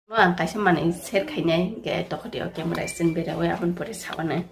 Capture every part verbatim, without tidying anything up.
No, ang kaisa manwi share khainai, hwnkhe tokotio camera stand berawi aboni pore sabanai.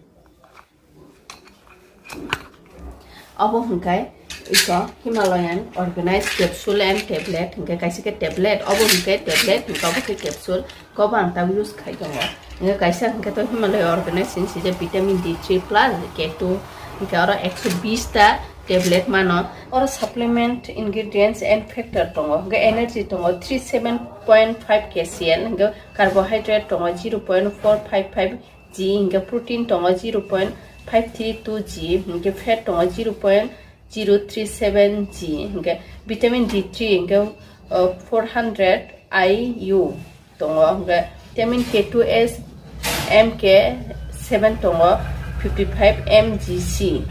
Obo hwnkhe iko Himalayan Organized Capsule and Tablet, hwnkhe kaisa khe tablet, obo hwnkhe tablet, hwnkhe obo khe capsule, kobo ang tabuk use khai tongo. Hwnkhe kaisa hwnkhe to Himalaya Organized ni sijak vitamin D three plus K two, hwnkhe oro ekso bish ta tablet mano. Oro supplement ingredients and factor tongo, hwnkhe energy tongo three seven point five K C L, hwnkhe carbohydrate tongo zero point four five five G, hwnkhe protein tongo zero point five three two G, hwnkhe fat tongo zero point zero three seven G, hwnkhe vitamin D three, hwnkhe, uh, four hundred I U tongo, hwnkhe vitamin K two S M K seven tongo, fifty five M G C.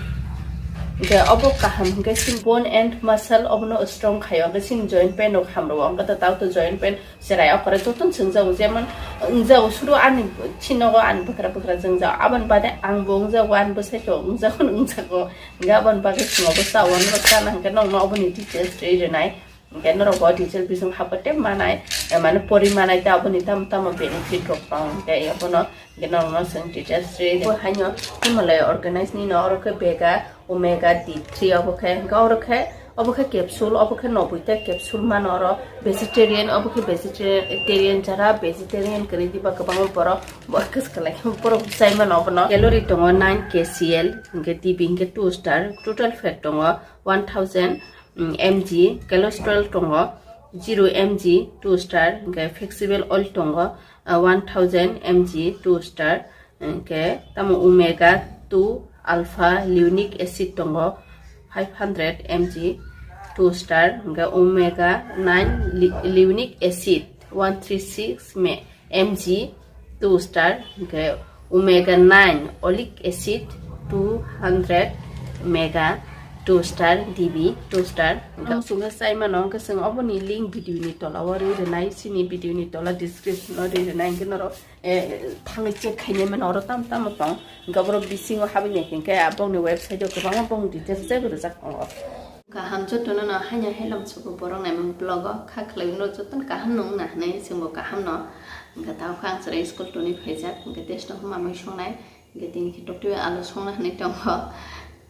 Hwnkhe obo kaham, hwnkhe chini bone and muscle obono strong khaio, hwnkhe chini joint pain rok hamrwo, hwnkhe to tao to joint pain cherai okore jotono chwngjago, jemon wngjago suru ani chinogo ani bwkra bwkra chwngjago, aboni bade angbo wngjago, ani bwsai to wngjago, wngjago, hwnkhe aboni bagwi chwngno bo chao, norok chana hwnkhe nokno oboni details rwi rwnai. Hwnkhe norok bo detail bising hapote manai, eh, mane pori manai ta aboni tamo tamo benefit rok tong, hwnkhe abono hwnkhe norokno chwng details rwi rw-, bo haino Himalaya Organized ni no oro khe bega omega D three obo khe, hwnkhe oro khe, obo khe capsule, obo khe noboi ta capsule mano oro vegetarian, obo khe vegetarian jara vegetarian kwrwi diba kwbangma borok bo kwswk khlai khe borok chai mano obono. Calorie tongo nine K C L, hwnkhe D B hwnkhe two star, total fat tongo one thousand mm, M G, cholesterol tongo zero M G two star, hwnkhe flexible oil tongo, ah, one thousand M G two star, hwnkhe tamo omega two alpha linoleic acid tongo five hundred M G two star, hwnkhe omega nine li-, linoleic acid one three six me-, M G two star, hwnkhe omega nine oleic acid two hundred mega two star, D B two star. Ang chwngno chai mano, hwnkhe chwng oboni link video ni tola o rwi rwnai, chini video ni tola description o rwi rwnai, hwnkhe norok, eh, thangwi check khainai mano, oro tamo tamo tong, hwnkhe borok bisingo habwi nai hwnkhe aboni website o kwbangma bongni details teibo rwjak tongo. Kaham jotono no haino helom sugo borok naimung vlog o kha khlai no jotono kaham no wngna hinwi chwngbo kaham no. Hwnkhe tamo khe ang chwrai school toni phaijak, hwnkhe tei snow hwnma mui songnai, hwnkhe tini khe toktwi alu songna hinwi tongo.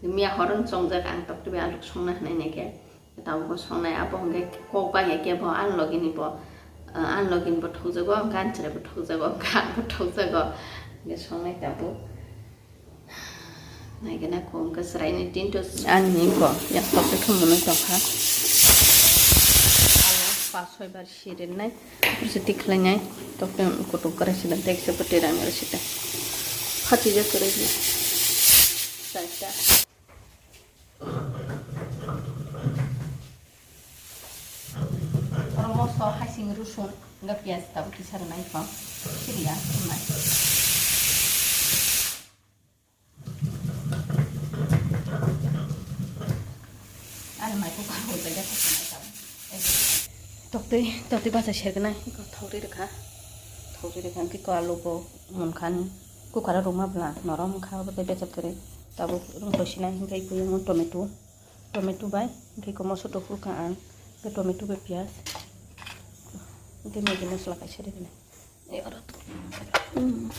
Miya horo no chongjak ang toktwi alu songna hinwi naikhe. Tabuk bo songnai abo hwnkhe kok bai hai khe bo ani logi ni bo, ah, ani logi ni bo thokjago, hwnkhe ani chwrai bo thokjago, hwnkhe ang bo thokjago. Hwnkhe songnai tabuk. Naikhe na kok hwnkhe chwraini tinto. Ani ko yak tok khe thumui tongkha. Alu pas soi bar sirinai. Kursi tikhlainai. Tok khe kutuk krai sidan tek se pati rang rai sidan. Phatijak kwrwi. Charta. Oro moso hasing rusun hwnkhe piyaj tabuk kisa rwnai kho. Siriya rwnai. Ani mai kok kaham bai da kok nai tabuk. Toktwi, toktwi basa sergnai. Iko thok ri rwkha. Thok ri rwkha hwnkhe ko alu bo munkha ni. Kukara rwma bwla norom wngkha obo tei bechar kwrwi. Tabuk rwng tosinai hwnkhe iko yang tomato. Tomato bai, hwnkhe iko moso rok phulkha ang, hwnkhe tomato bai piyaj, hwnkhe Maggi masala kaisa rwgwlai. Ei oro to. Hmm.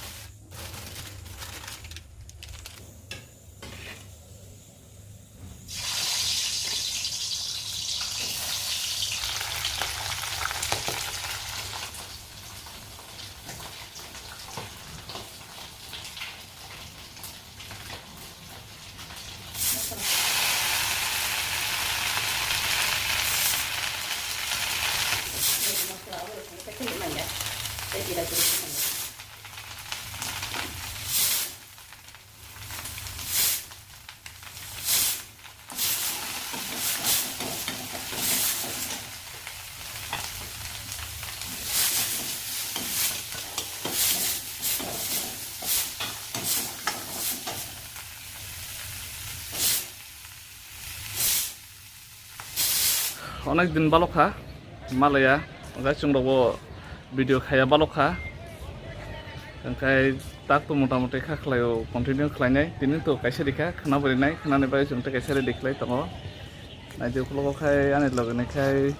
Onek din balok kha, malaya, hwnkhe chwng rokbo video khaya balok kha, hwnkhe tak to mota moti kha khlaio, continue khlainai, tini to kaisa rikha, khwna bo rinai, khwnani bagwi chwng tei kaisa ready khlai tongo, naidi ukologo khai ani logini khai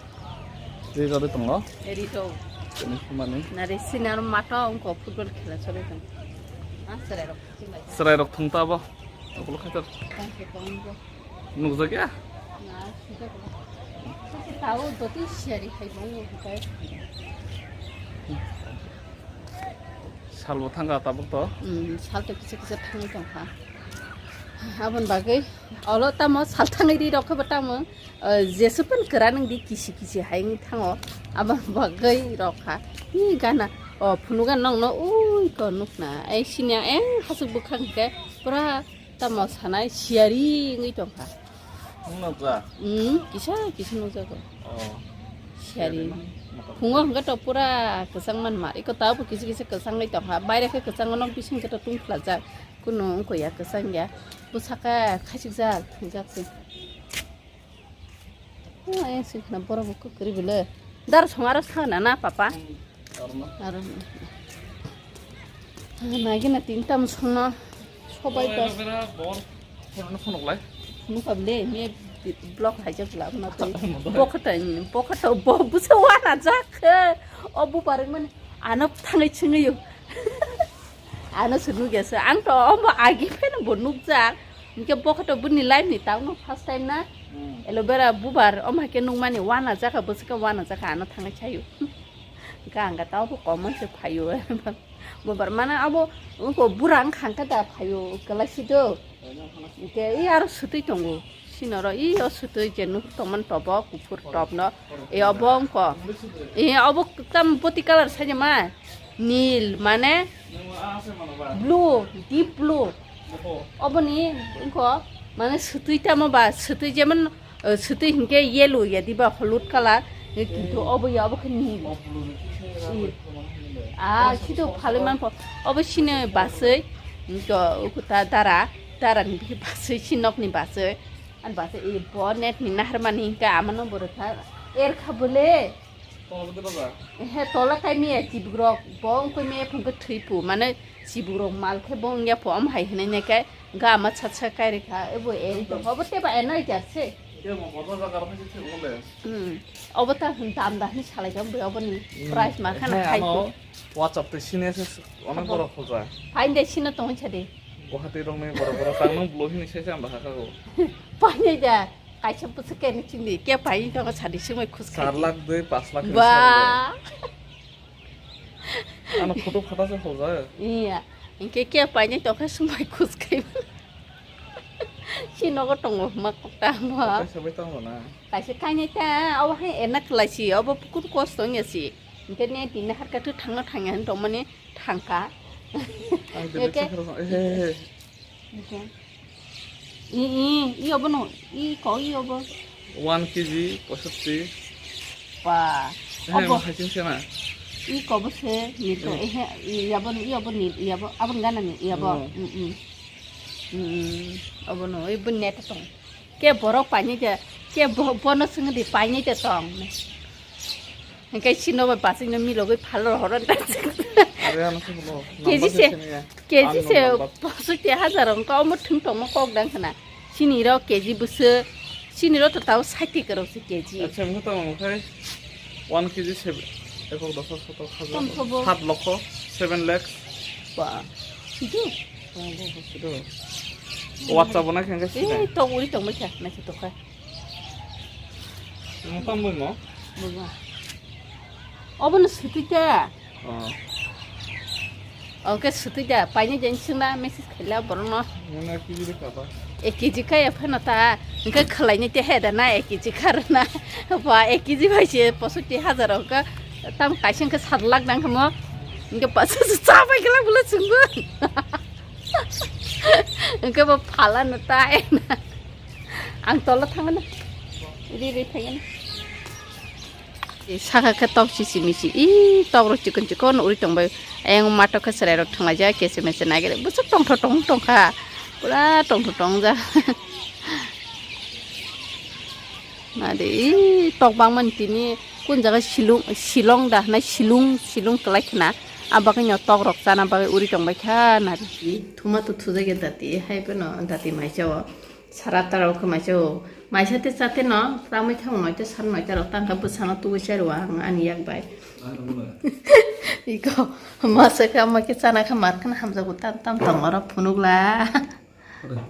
ri rwdi tongo. Ready to. Tini khumani. Nari sinar mato ungko football khela chole tong. Ah, serai rok. Serai rok thung ta bo. Okolo khatar. Tang se tong bo. Nukjak ya? Na, sida ko. Sisi tao doti siari hai bong ko kai. Salbo thangka tabuk to? Hmm, sal to kisa kisa thangwi tongkha. Abon bagwi olo tamo sal thangwi ri rokha bo tamo. Jesupun kwran wng di kisi kisi hai wng thango, abo bagwi rok kha. Hi gana, o phunugan nokno ui ko nukna, ai sini ang eng hasuk bwkhak hwnkhe pura tamo sanai siyari wngwi tongkha. Wng nukjak? Hmm, kisa kisa nukjago. Oh. Siyari. Siyari no? Phungo hwnkhe to pura kwchang man mar. Iko tabuk kisa kisa kwchangwi tongkha. Baire khe kwchango nok bising khe to tungphlajak. Kunu wngkho ya kwchang ya. Bwsaka khachikjak thwngjak se. Oh, ayang sing khna borok bo kwrwi bwle. Dar song aro sa na na papa. Aro na. Aro na. Nagi na tin tam song na. Sobai bas. Bor. Phone phone lai. Nukha bwle me block hai jak la na to. Bokhata bokhata bo busa wana jak. O bu pareng mani ano thangai chingyo. Ano se nukya se. Ang to omo agi pheno bo nukjak. Hingke bokhe to buni life ni tangno first time na. Hmm. Aloe vera bubar omo hai khe nukmani wana jakha bwswk khe wana jakha ano thangwi sayo. Hingke ang khe tabo common se phaio. Bubar mane abo wngkha bura wngkha hingke da phaio kwlai si do. Hingke i aro swtwi tongo. Sinoro i o swtwi je nuk tongmani tobo kuphur top no. E obo wngkho. E obo tam boti colour saima. Nil mane blue, deep blue. Oboni wngkho mane swtwi tamo ba swtwi jemon, eh, swtwi hinkhe yellow ya diba holud colour. Kintu obo ya obo khe nil. Ah, sido phalwi manpho. Obo sini baswi. Wngkho ukuta dara. Dara ni bisi baswi si nokni baswi. Ani baswi i bo net ni naharmani hinkhe amano bo rwkha. Erkha bole. He tola kai miya chibugrok bo wngkoi miya phungkhe thwipu mane chibugrok mal khe bo wngya pho omo hai hinai nai kai ga ama chatsa kai rikha ebo eri tongkha obo teba eno jar se. Hmm. Obo ta hwn dam da hwnwi salai kha bwrwi oboni price ma khana khai ko. WhatsApp te sini se onek borok khoja. Pain de sino tong chade. Guwahati rok ni borok borok tang nang blo hini se se ang bahaka go. Pain de kaisa pusu ke ni chindi ke pain to chadi sumai khus khai. Char lakh dui, pas lakh ni. Ba. Ano photo phata se khoja. Iya. Inke ke pain to khe sumai khus khai. Si nogo tongo ma kota mo. Kaisa bai tongo na. Kaisa kainai ta obo hai ena khlai si obo kun kosto nya si. Hingke ne tini harkha tu thangna thangya hin tongmani thangkha. Ang tini. Hingke chakra sang, eh, eh, eh. Hingke. I, i, i obo no, i ko, i obo. One K G, poisatti. Ba. Eh, obo. Mo hai ching se na. I ko bo se, ni to, eh, eh, i abo, i obo ni, i abo, abo ngana ni, i abo. Oh. Mm, mm. Mm, mm. Obo no, i bo net tong. Ke borok painai de, ke bo-, bono swngdi painai de tong. Hingke sino bai basing no milogoi phalo horo da. Are ano se bolo. K G number se, se sini ya. K G se number. Poso te hajar ong ka omo thung tongmo kok dang khana. Sini ro K G busu, sini ro to tao sati karo se K G. Acha mo tamo khai one K G seven, ekok dos soto hajar. Tam sobo. Sat lokho, seven lakhs. Ba. Situ. Situ. WhatsApp na khangka sini. Eh, to uri tong mai kha, na to kha. Mo tamo mo? Buga. Obo no sutui ta. Oh. Oke sutui ta. Paini jen suna message khaila borok no. Mo na K G de kaba. E K G kaya phano ta. Engke khalaini te he da na e K G kar na. Ba e K G bai se poso ti hajar oka. Tam kaising ke sat lakh nang khamo. Engke paso sa bai kala bula sunggu. Engke bo phala no ta e na. Ang tola thangana. Ri ri thangana. E saka khe tok si simi si. I tok rok chikon chikon uri tong bai. Ayang matok khe chwrai rok thang lai ja kese mese nai gere. Bwswk tongtho tong tong kha. Pura tongtho tong ja. Nadi i tok bang man tini kun jaga silung silong da na silung silung kelai khna. Abagwi no tok rok chana bagwi uri tong bai kha nadi. Thuma tu thujak ya dati hai phano dati mai chao. Sara tarao khe maisa o. Maisa te chate no, tamwi thango noita sar noita rok tangkha bwsano tubui chai rw ang ani yak bai. Iko masa khe ama khe chana khe mar khna hamjago tam tam tong oro phunukla.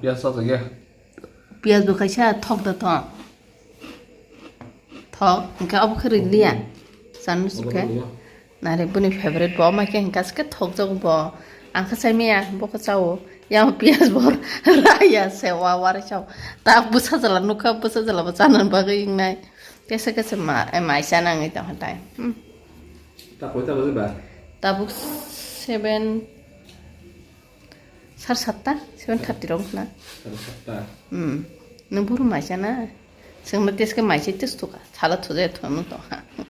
Piyas sajak ya. Piyas bo kaisa thok da thok. Thok, hingke obo khe riliya. Chanu sukhe. Nare boni favorite bo, ama khe hingke aswk khe thokjago bo. Ang khe saimaya, bo khe chao. Yang piyas bo raya se wa wari chao. Ta bwsa jala nukha, bwsa jala bo chana bagwi wngnai. Kesa kesa ma, eh, mai chana wngwi tongkha tai. Hmm. Ta koi ta baje ba? Tabuk seven, sar satta, seven thirty rok na. Sar satta. Hmm. Nung buru mai chana. Sengma teske mai se tes tuka. Sala thuje thonu to.